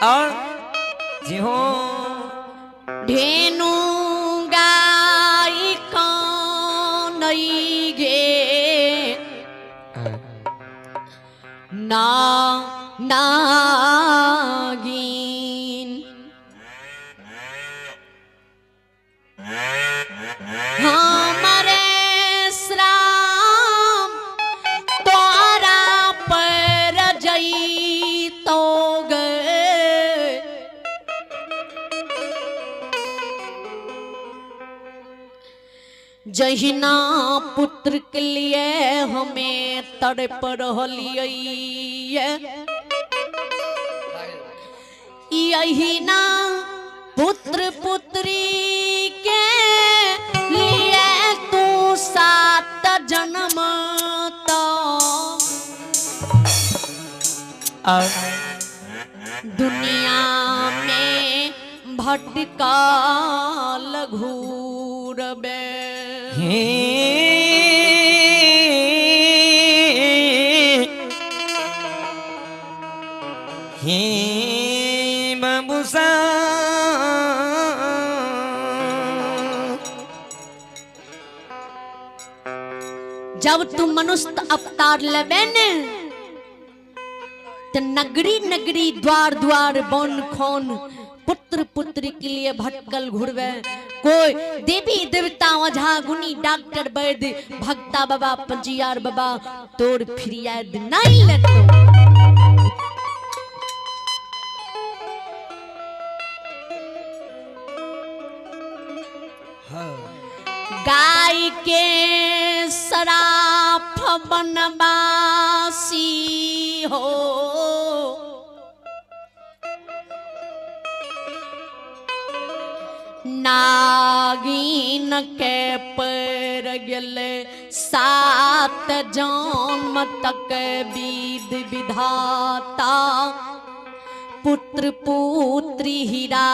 आ जी हो। ढेनु गाय कानई गे ना नागिन हमारे श्राम तोरा पर जई तो गए। जहिना पुत्र के लिए हमें तड़प रहलियै, यही ना पुत्र पुत्री के लिए तू सात जन्म तो आ दुनिया में भटकाल घूरबे। हे हे बाबू साहब, जब तू मनुष्य अवतार लेबे ने तो नगरी नगरी द्वार द्वार वन खोन पुत्र पुत्री के लिए भटकल घुरबे। कोई देवी देवता ओझा गुनी डॉक्टर वैद्य भक्ता बाबा पंजियार बाबा तोर फिरियाद नहीं लेतो। गाय के सराफ बनवासी हो, नागिन के पैर गेले सात जन्म तक विध विधाता पुत्र पुत्री हीरा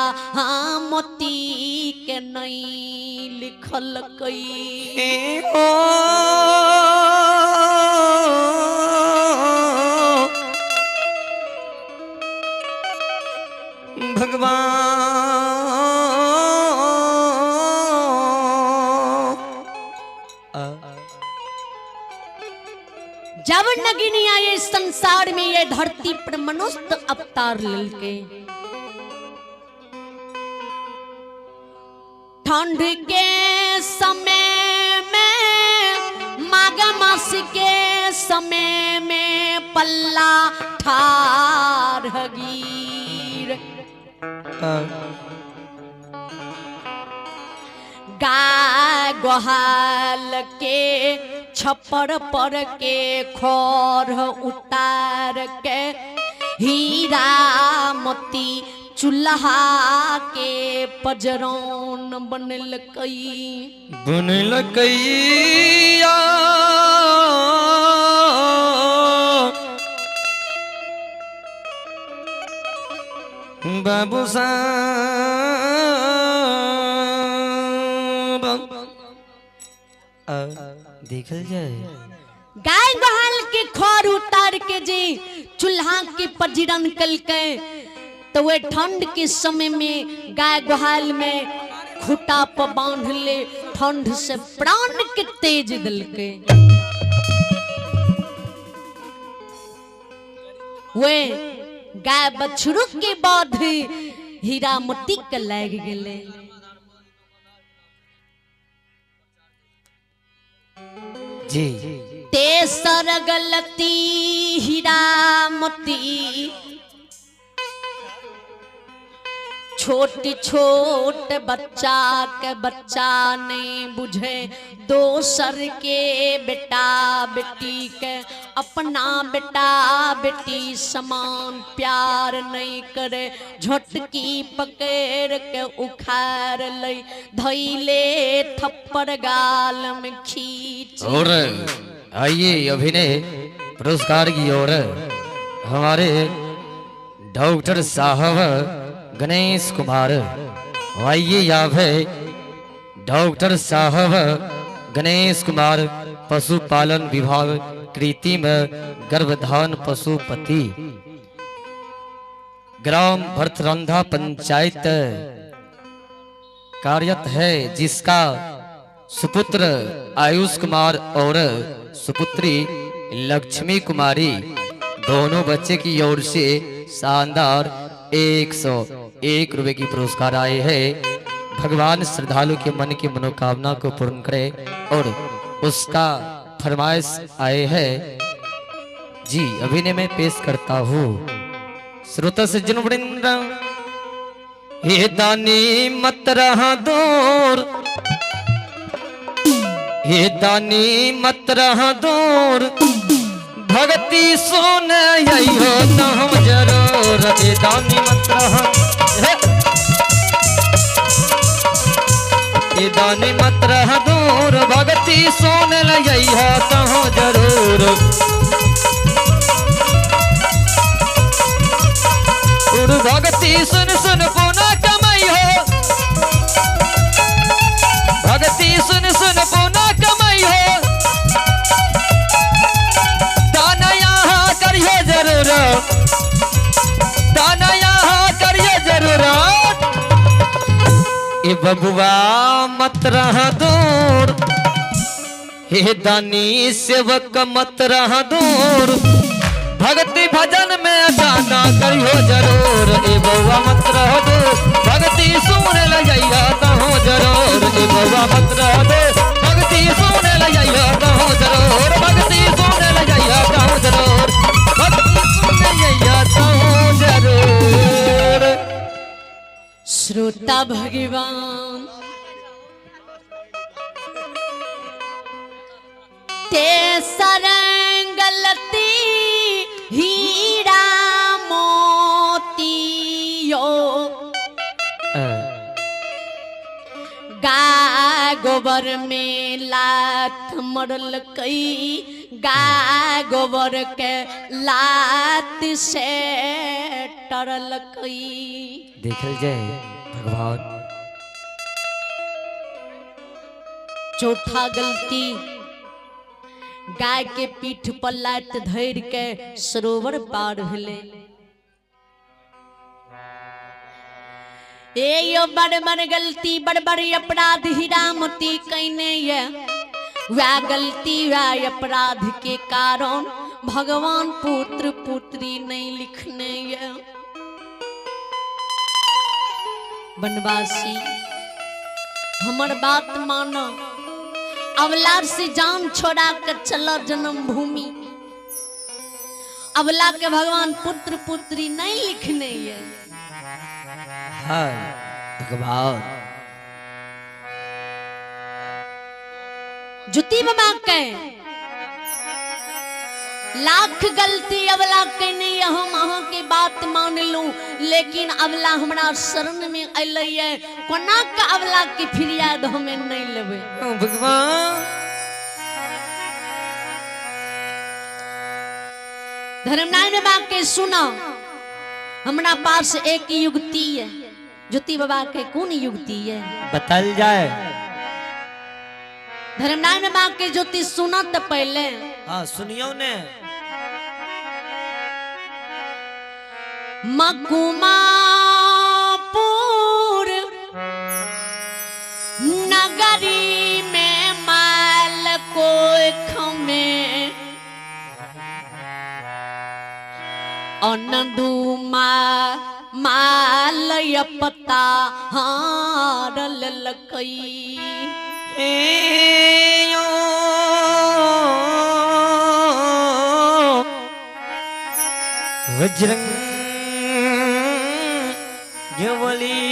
मोती के नहीं लिखल कई। हे ओ भगवान, जब नगिनिया ये संसार में ये धरती पर मनुष्य अवतार ललके, ठंड के समय में माघ मास के समय में पल्ला ठार गिर गाय गोहाल के छप्पर पर के खोर उतार के हीरा मोती चूल्हा के पजरौन बनलकई। बनलकैया बाबू साहब, देखल जाए गाय गोहाल के खोर उतार के जी चूल्हा के पजरन कलके तो वे ठंड के समय में गाय गोहाल में खूटा पर बांध ले ठंड से प्राण के तेज दिलके। वे गाय बछड़ू के बाद हीरा मोती के लाग गेले। जी तेसर गलती हीरा मोती छोट छोट बच्चा के बच्चा नहीं बुझे दोसर के बेटा बेटी के अपना बेटा बेटी समान प्यार नहीं करे, झटकी पकड़ के उखाड़ ले धैले थप्पड़ गाल में खींच। और आइए अभिनय पुरस्कार की ओर हमारे डॉक्टर साहब गणेश कुमार, आइए आप है डॉक्टर साहब गणेश कुमार पशुपालन विभाग कृत्रिम गर्भधान पशुपति। ग्राम भरतरंधा पंचायत कार्यरत है, जिसका सुपुत्र आयुष कुमार और सुपुत्री लक्ष्मी कुमारी दोनों बच्चे की ओर से शानदार 101 रुपए की पुरस्कार आए हैं। भगवान श्रद्धालु के मन की मनोकामना को पूर्ण करे और उसका फरमाइश आए हैं जी। अभिनय में पेश करता हूँ श्रोता सज्जन वृंद, हे दानी मत रहा दूर, हे दानी मत रहा दूर, भक्ति सुन अइहो तो हम जरूर, हे दानी मत रहा, हे दानी मत रहा दूर, भक्ति सुन अइहो तो हम जरूर। भक्ति सुन सुन पुना कमाई हो, भक्ति सुन सुन पुना कमाई हो, दाना यहाँ करिए जरूर, दाना यहाँ करिए जरूर। ए बबुआ मत रह दूर, हे दानी सेवक मत रह दूर, भक्ति भजन में दाना करियो जरूर। ए बउआ मत रह दूर, भक्ति सुन लइया तहो जरूर। ए बउआ मत रह दूर, भक्ति सुन लइया तहो जरूर, भक्ति सुन लइया तहो जरूर, भक्ति सुन लइया तहो जरूर। श्रोता भगवान ते सरंगलती हीरा मोतियो, गाय गोबर में लात मरल कई, गाय गोबर के लात से टरल कई। देखल जाए भगवान। चौथा गलती, गाय के पीठ पर लात धर के सरोवर पार भेले। ए यो बड़ बड़ गलती, बड़ बड़ अपराध हीरामती कैने ये, वह गलती वह अपराध के कारण भगवान पुत्र पुत्री नहीं लिखने ये। बनवासी हमर बात मानो, अवला से जान छोड़ा कर चला जन्मभूमि। अवला के भगवान पुत्र पुत्री नहीं लिखने ये। हाँ भगवान। जुती बाबा के लाख गलती अवला के नहीं, हम अहाँ के बात मान लू, लेकिन अवला हमरा शरण में अलै है, कोना के अवला के फिरियाद हमें नहीं लेबै। भगवान धर्मनारायण बाबा के सुना, हमरा पास एक युक्ति है। ज्योति बाबा के कौन युक्ति है बतल जाए। धर्मनारायण बाबा के ज्योति सुना तो पहले। हाँ सुनियो ने। मकुमापुर नगरी में माल कोख में अनदुमा माल पता हारल लकई। बजरंग बली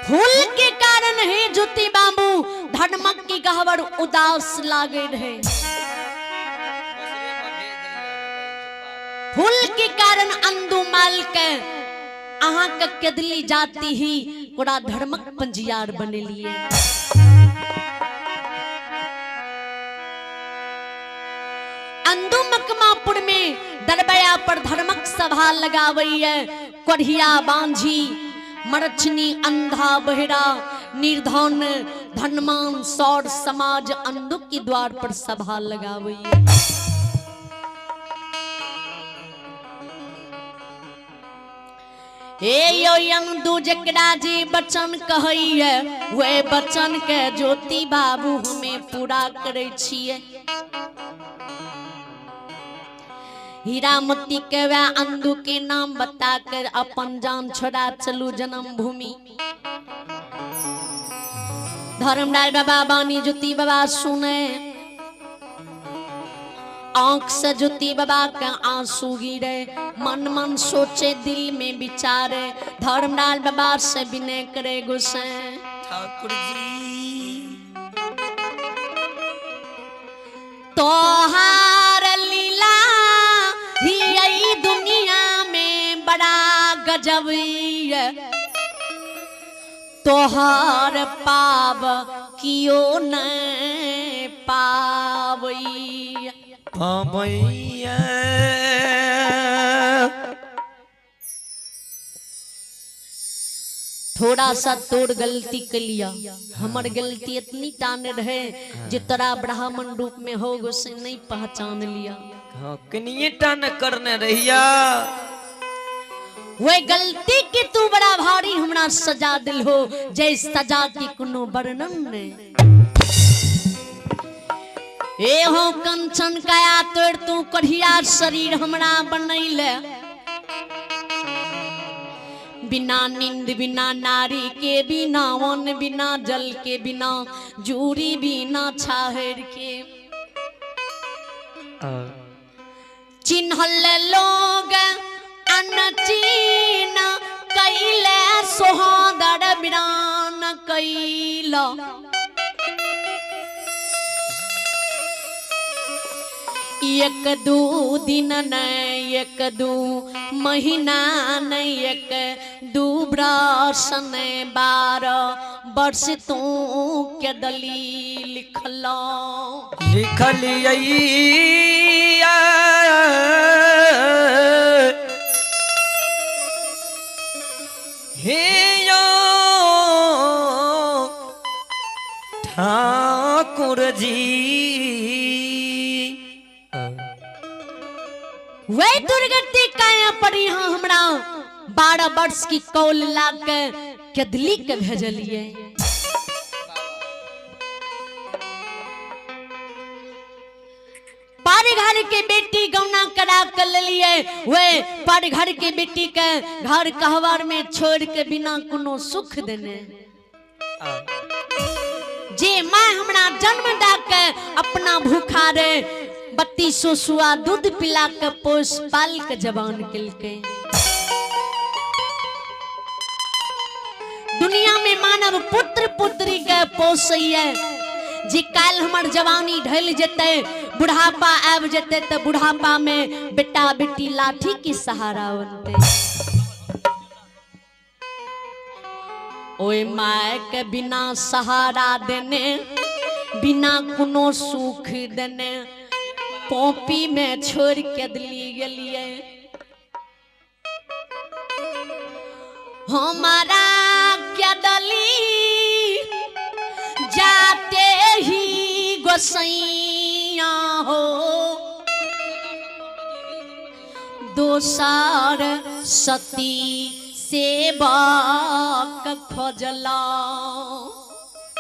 फूल के कारण हे ज्योति बाबू धर्मक की गहवर उदास लागे रहे। फूल के कारण अंदू माल के अहाँ के केदली जाती ही पूरा धर्मक पंजियार बने लिए। अंदू मकमापुर में दरबया पर धर्मक सभा लगावई है। कोढ़िया बांझी मरछनी अंधा बहिरा निर्धन धनमान सौर समाज अंदू के द्वार पर सभा लगावई है। हे यो यंदू जकरा जे वचन कहैया वह वचन के ज्योति बाबू हमें पूरा करै छियै। हीरामती के वह अंधु के नाम बता कर अपन जान छोड़ा चलू जन्म भूमि। धर्मराज बाबा बानी ज्योति बाबा सुने, आंख से ज्योति बाबा का आंसू गिरे, मन मन सोचे दिल में विचारे, धर्मराज बाबा से विनय करे गुस्से। ठाकुर जी तोहार लीला ही यही दुनिया में बड़ा गजब है, तोहार पाव कियो न पावई। पावैया थोड़ा सा तोड़ गलती के लिया, हमर गलती इतनी टान रहे जे तोरा ब्राह्मण रूप में हो गो से नहीं पहचान लिया। हाँ, कनिए टान करने रहिया। वे गलती की तू बड़ा भारी हमरा सजा दिल हो, जे सजा की कोनो वर्णन नहीं। ए हो कंचन काया तोड़ तू कढ़िया शरीर हमरा बनैले, बिना नींद बिना नारी के, बिना वन बिना जल के, बिना जूरी बिना छाहर के। चिन्हल लोग अनचीन कैले, सोहदर बिरान कैला। एक दू दिन नहीं, एक दू महीना नहीं, एक दू बरस नहीं, 12 वर्ष तू के दली लिखला। लिखलिया हे यो ठाकुर जी। वह दुर्गति काया पड़ी हाँ हमरा 12 वर्ष की कौल ला के केदली के भेजलिए। पर घर के बेटी गौना करा के लेलिए, वे पर घर के बेटी के घर कहवर में छोड़ के बिना कोनो सुख देने। जे माँ हमरा जन्म दा के अपना भूखा रे 32 सुआ दूध पिला के पोस पाल के जवान केलकै। दुनिया में मानव पुत्र पुत्री के पोसैया, जे काल हमर जवानी ढल जेतै, बुढ़ापा आबि जेतै, तऽ बुढ़ापा में बेटा बेटी लाठी के सहारा बनतै। ओए my के बिना सहारा देने, बिना कोनो सुख देने, पॉपी में छोड़ के दिली गेलिए। हमारा क्या दली जाते ही गोसैया हो, दोसर सती सेवक खोजला।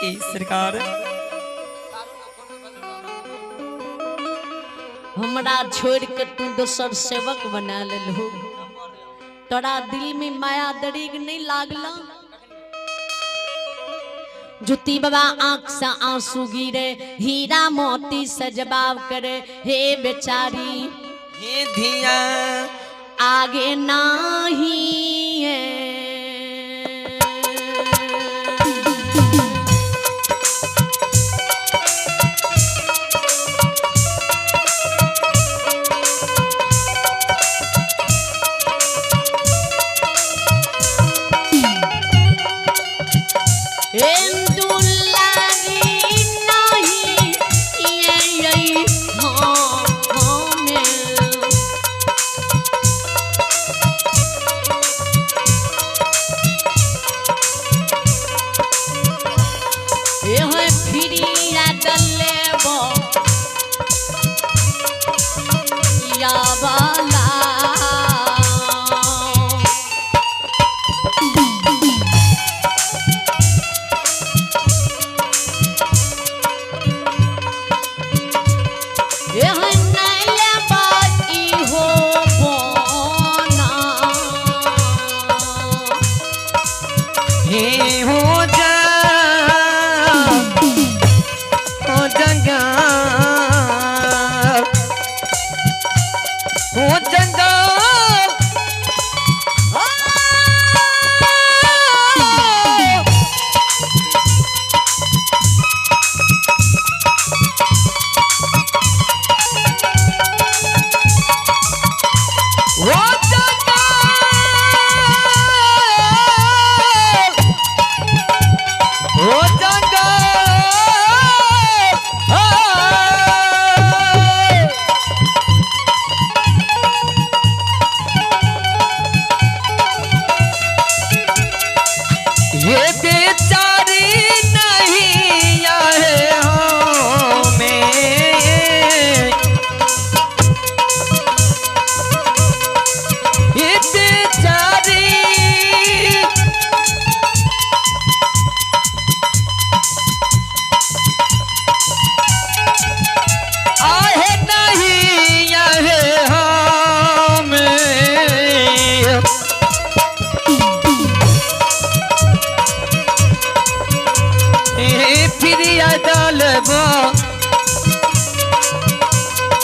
ई सरकार हमरा छोड़ के तू दोसर सेवक बना लेलहु, तोरा दिल में माया दरीग नहीं लागला। ज्योति बाबा आंख से आंसू गिरे, हीरा मोती से जवाब करे, हे बेचारी हे धिया आगे नाही है।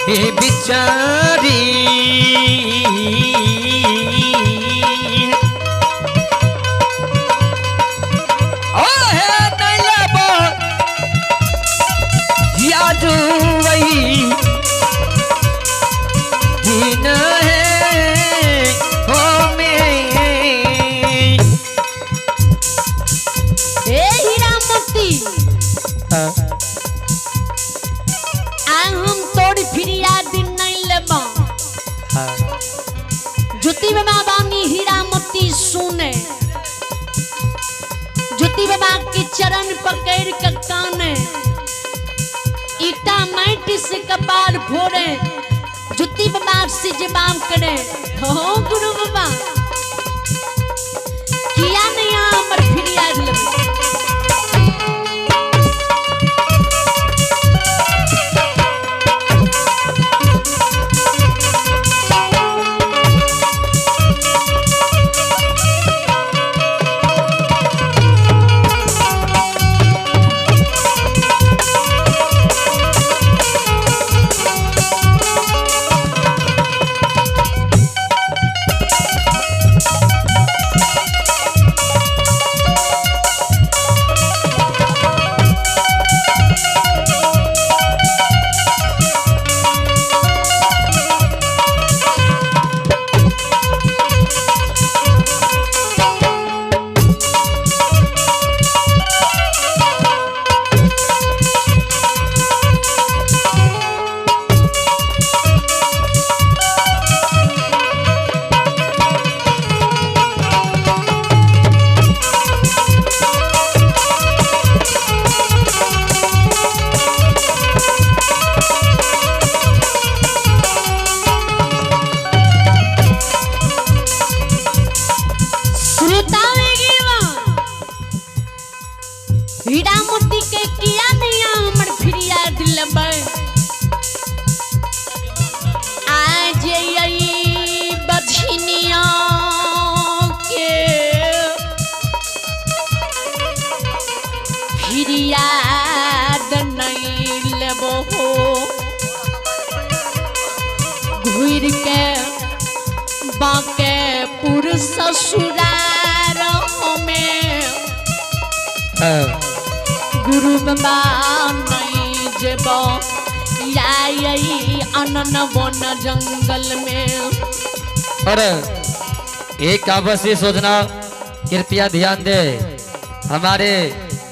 हे बिचारी। ओ हे नहीं लेबो याजुवई दिन है हो में। ए हीरा मोती, आ हम तोड़ फिरियाद नहीं लेबो। ज्योति बाबा बानी हीरा मोती सुने, ज्योति बाबा के चरण पकड़ के काने, ईटा माटी से कपार फोड़े, ज्योति बाबा से जवाब करे। हो गुरु बाबा किया नहीं हमर फिरियाद लेबे। हीरा मोती के किया नहीं हमर फिरियाद लेबै। आज आई बझनिया के फिरियाद नहीं लेबो हो, घुर के बाके पुर ससुरार में गुरु बाबा नहीं जेबो या अनन वन जंगल में। और एक अवश्य सोचना, कृपया ध्यान दे, हमारे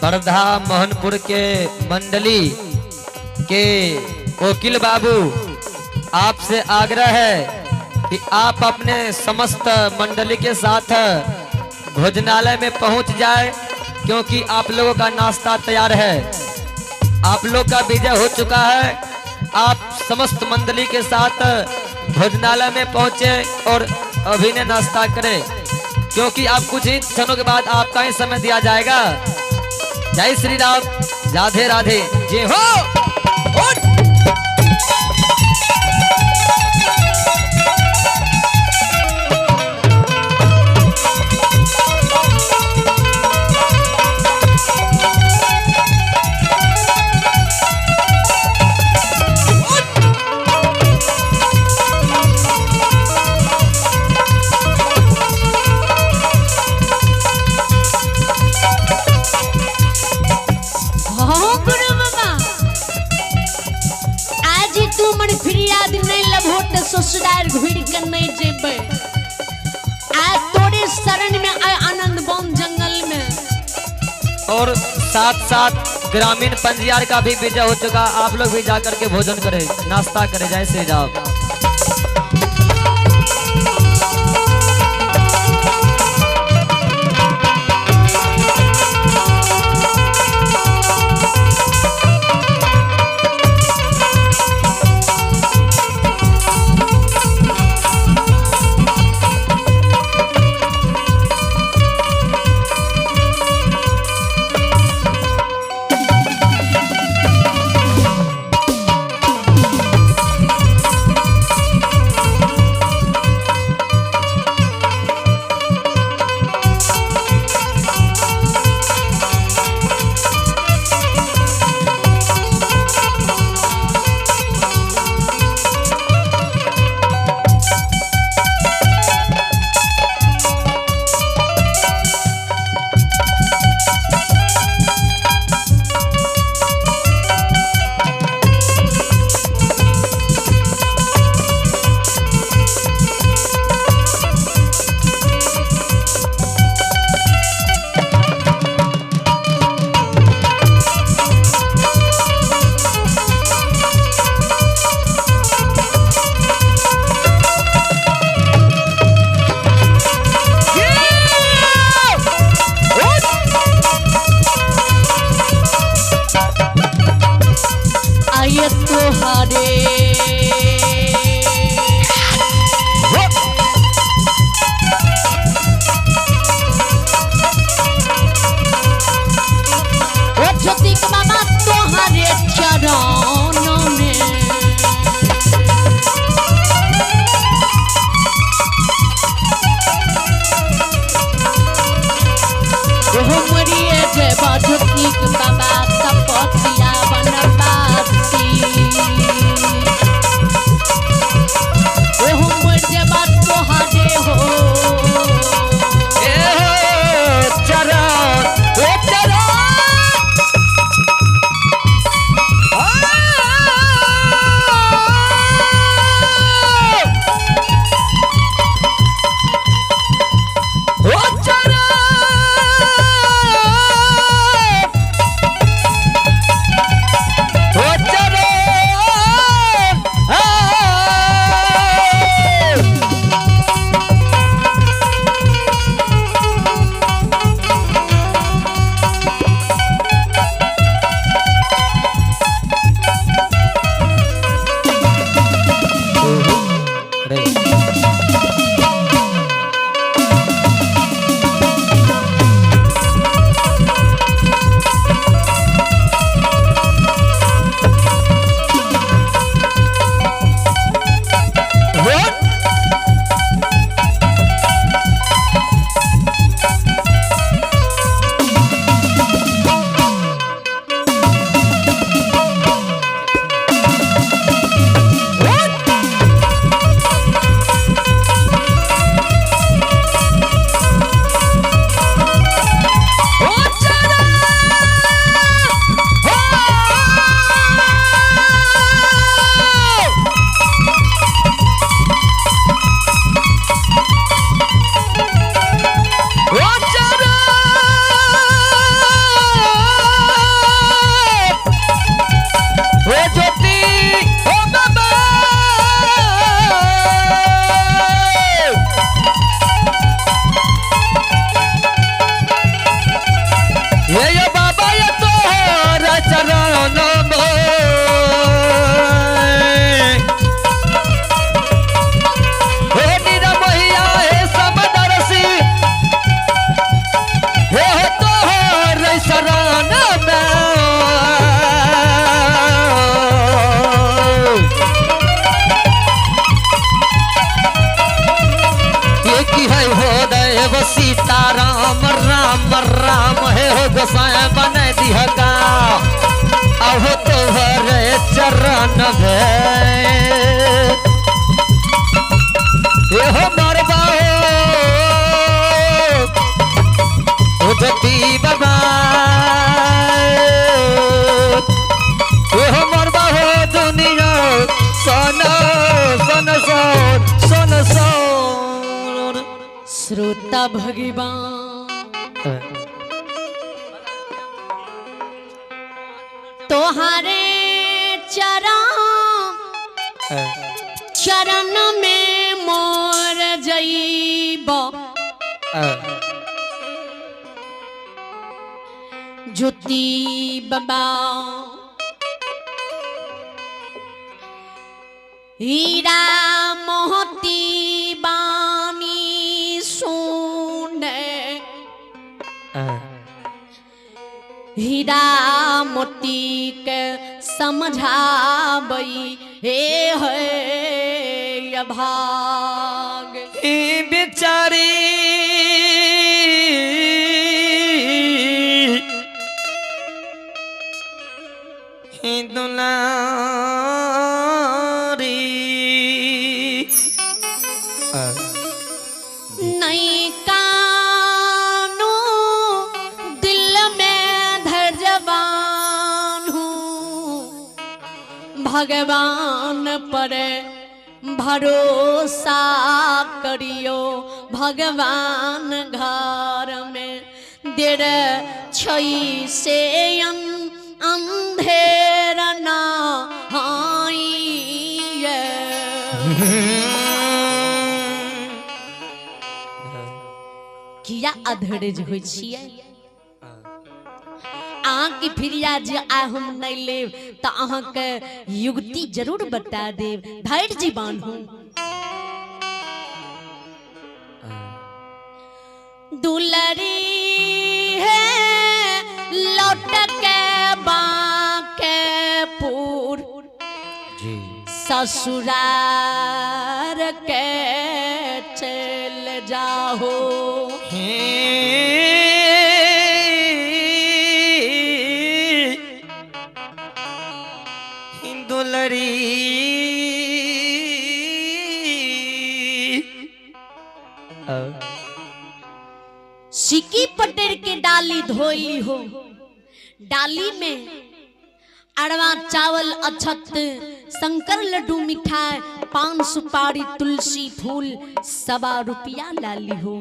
बरधा मोहनपुर के मंडली के वकील बाबू आपसे आग्रह है कि आप अपने समस्त मंडली के साथ भोजनालय में पहुंच जाए, क्योंकि आप लोगों का नाश्ता तैयार है। आप लोग का विजय हो चुका है। आप समस्त मंडली के साथ भोजनालय में पहुंचे और अभिनय नाश्ता करें, क्योंकि आप कुछ ही क्षणों के बाद आपका ही समय दिया जाएगा। जय श्री राम, राधे राधे, जय हो। ससुराल घुर के नहीं जेबै, आज तोरे शरण में आए आनंद वन जंगल में। और साथ साथ ग्रामीण पंजियार का भी विजय हो चुका। आप लोग भी जाकर के भोजन करें, नाश्ता करें। जय श्री राम। सीता राम राम राम हे हो गोसाई बन दिह का अहो तोहरे चरण भे हे हो मरबा हो उठती बाबा हे हो मरबा हो दुनिया सन सन सन सन सन। श्रोता भगवान तोहारे चरण चरण में मोर जईब ज्योति बाबा हीरा मोती बानी सुने हीरा मोती के समझाबई हे है अभाग। ई बेचारी ई दुलारी नहीं कानू दिल में धैर्यवान हूँ भगवान पर भरोसा करियो भगवान घर में देर छई से अंधेर ना आइए। किया अधेरेज होइ छियै अहाँके फिरिया जे आइ हम नहि लेब तऽ अहाँके युक्ति जरूर बता देब, धैर्य जी बान्हू। दुलरी है लौट के बाके पुर जी ससुरार के चल जाहो। हे दुलरी सिकी पटेर के डाली धोली हो, डाली में अरवा चावल अछत शंकर लड्डू मिठाई पान सुपारी तुलसी फूल 1.25 रुपया लाली हो।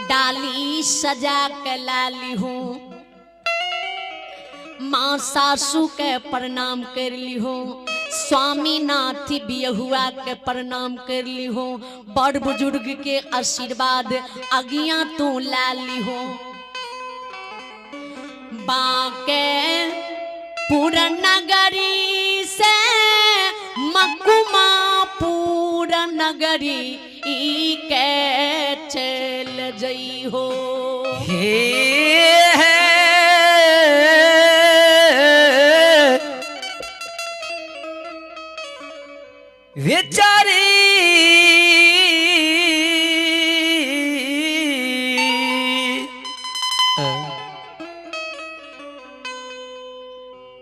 डाली सजा के लाली हो, माँ सासू के प्रणाम कर ली हो, स्वामीनाथ बियहुआ के प्रणाम कर ली हो, बड़ बुजुर्ग के आशीर्वाद अगिया तू ला ली हो। बाके पूरा नगरी से मकुमा पूरा नगरी ई के चल जई हो। हे बेचारी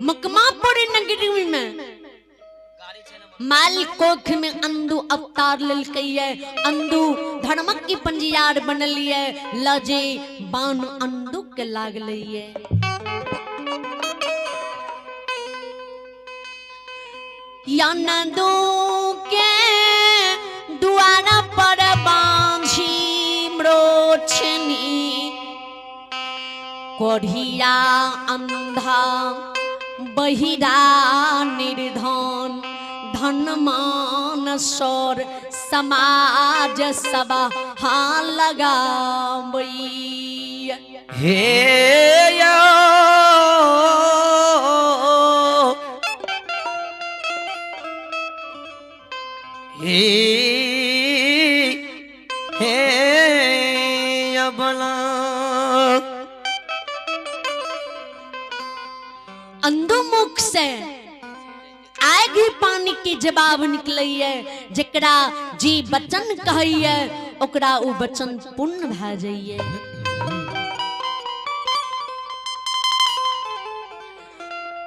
मकमापुर नगरी में माल कोख में अंदू अवतार ललकैये, अंदू धर्मक की पंजियार बनलिए, लजे बान अंदू के लागलिए। यानंदू के दुआरा पर बांझी म्रोछनी कोढ़िया अंधा बहिरा निर्धन धनमान सौर समाज सभा हाँ लगाबई। हे यो हे हे अबला अंधुमुख से आय गाय घी पानी के जवाब निकलैए। जकरा जी वचन कहैए ओकरा उ वचन पूर्ण भए जाइए।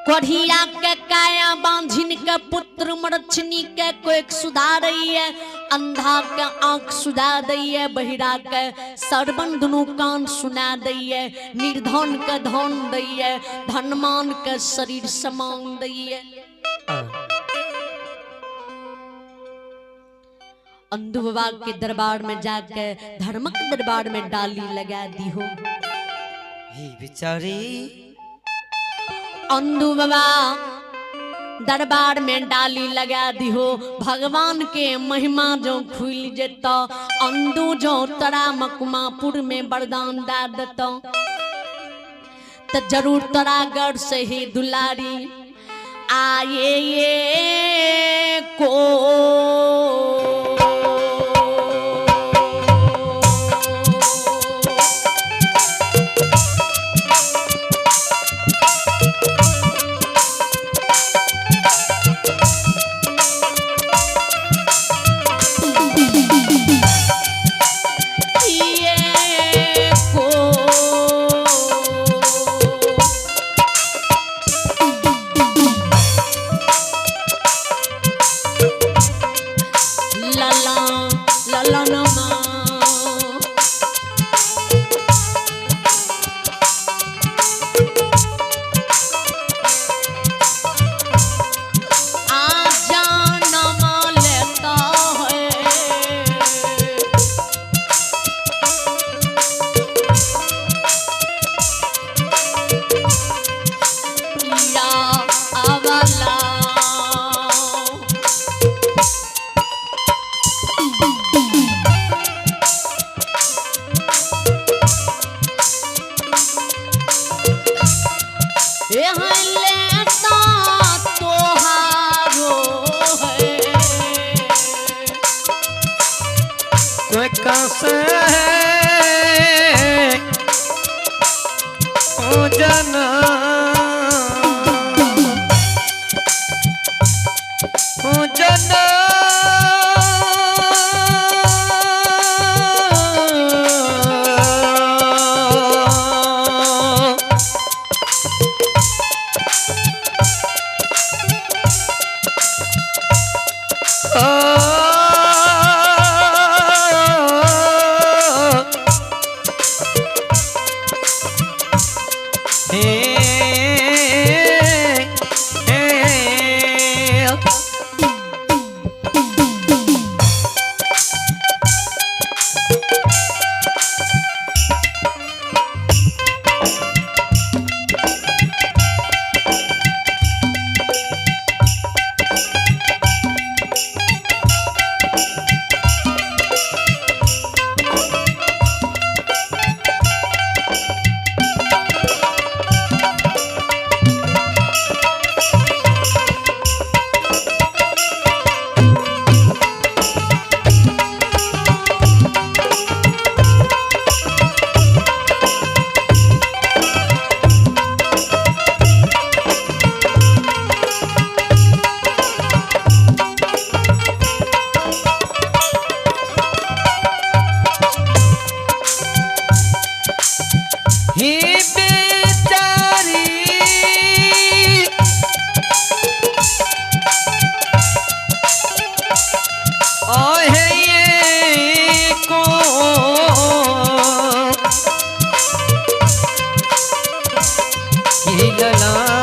कोढ़िया के काया बांझिन के पुत्र मरछनी के कोई सुधारैये, अंधा के आंख सुधा दैये, बहिरा के सरबन दुनू कान सुना दैये, निर्धन के धन दैये, धनमान के शरीर समान दैये। अंधु बाबा के दरबार में जाके धर्मक दरबार में डाली लगा दी हो। ही बेचारी अंधु बाबा दरबार में डाली लगा दी हो। भगवान के महिमा जो खुल जेतो, अंधु जो तरा मकमापुर में वरदान दा देतो, तो जरूर तोरा गढ़ से ही दुलारी आए ये को। ये को लला लला नमा आजा नमा लेता है। या अवला लेता तोहारो है। कोई कस है ओ जना ओ जना ही बेचारी ओहे ये को ही लला